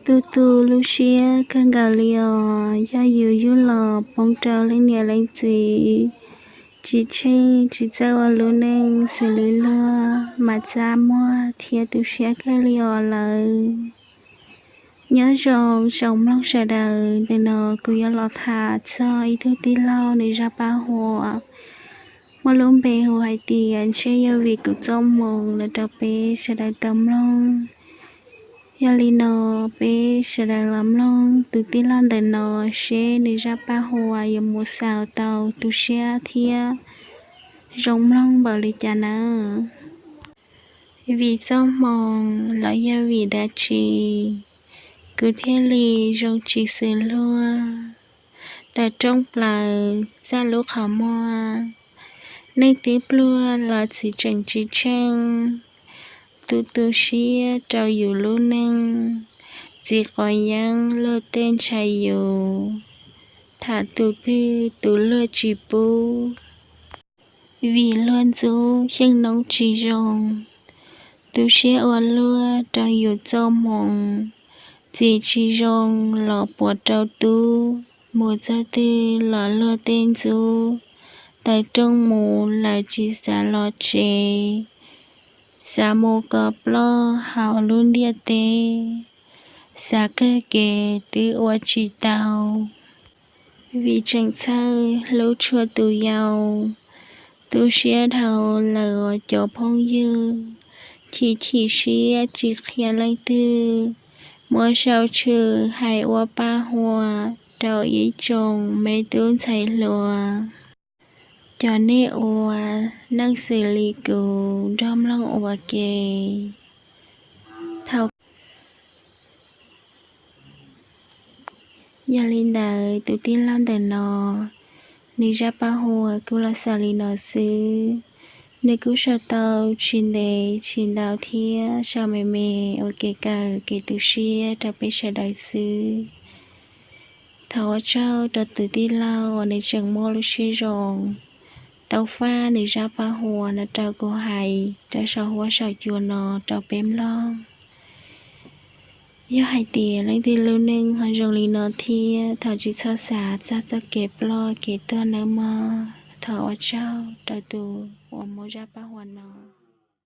Tu tu lub siab kawg nkaus li os, yog yus yug los poob rau leej niam leej txiv, tsis tsheej tsis txawj ua lub neej xws li luag mas txaj muag thiab tu siab kawg li os lawv. Nyob zoo tsoom mloog sawv daws, ntawm no kuv yuav los tham txog ib tug tij laug nws zaj paj huam muaj lub npe hu hais tias Ntshe Yog Vim Kuv Txoj Hmoo los rau peb sawv daws tau mloog. Yog li no, peb sawv daws los mloog tus tij laug ntawm no seb nws zaj paj huam yuav mus xaus tau tu siab thiab zoo mloog npaum li cas nawb. Vim txoj hmoo los yog vim dab tsi, kuv thiaj li zoo tsis xws luag. Tawm rooj plaws txaj lub qhov muag, neeg twb pluag los txiv tseem tsis tsheej. Tu tu siab rau yus lub neej, txiv quav yeeb luag tej ntshai yus, tham tus twg tus luag tsis pub. Vim luag ntxub xyeej noob tsis zoo, tu siab ua luaj rau yus txoj hmoo. Txiv tsis zoo los puas rau tub, mus txog twg los luag tej ntxub. Tawm rooj mus lawm tsis xav los tsev, xav mus kos ploj hauv lub ntiaj teb, xav kawg kev twb ua tsis tau. Vim tseem txhawj hlub tshua tus yau, tu siab dhau lawm os cov phooj ywg. Chim chim siab tsis qhia leej twg, muab sau tshwm hais ua paj huam rau ib tsoom me tub ntxhais hluas. Cov nej ua neej xws li kuv nrog mloog ua ke thaum Yog li ntawd tus tij laug ntawm no, nws zaj paj huam kuj los xaus li no xwb. Nws kuj sau tau tsis ntev tsis ntau thiab, sau me me ua kev kawm kev tu siab rau peb sawv daws xwb. Thov ua tsaug rau tus tij laug uas nws tseem muaj lub siab zoo tau faj nws zaj paj huam no rau kuv hais rau saum huab saum cua no rau peb mloog. Yog hais tias leej twg lub neej ho zoo li no thiab, thov tsis txhob xav txog txoj kev ploj kev tuag nawb mog. Thov ua tsaug rau tus uas muab zaj paj huam no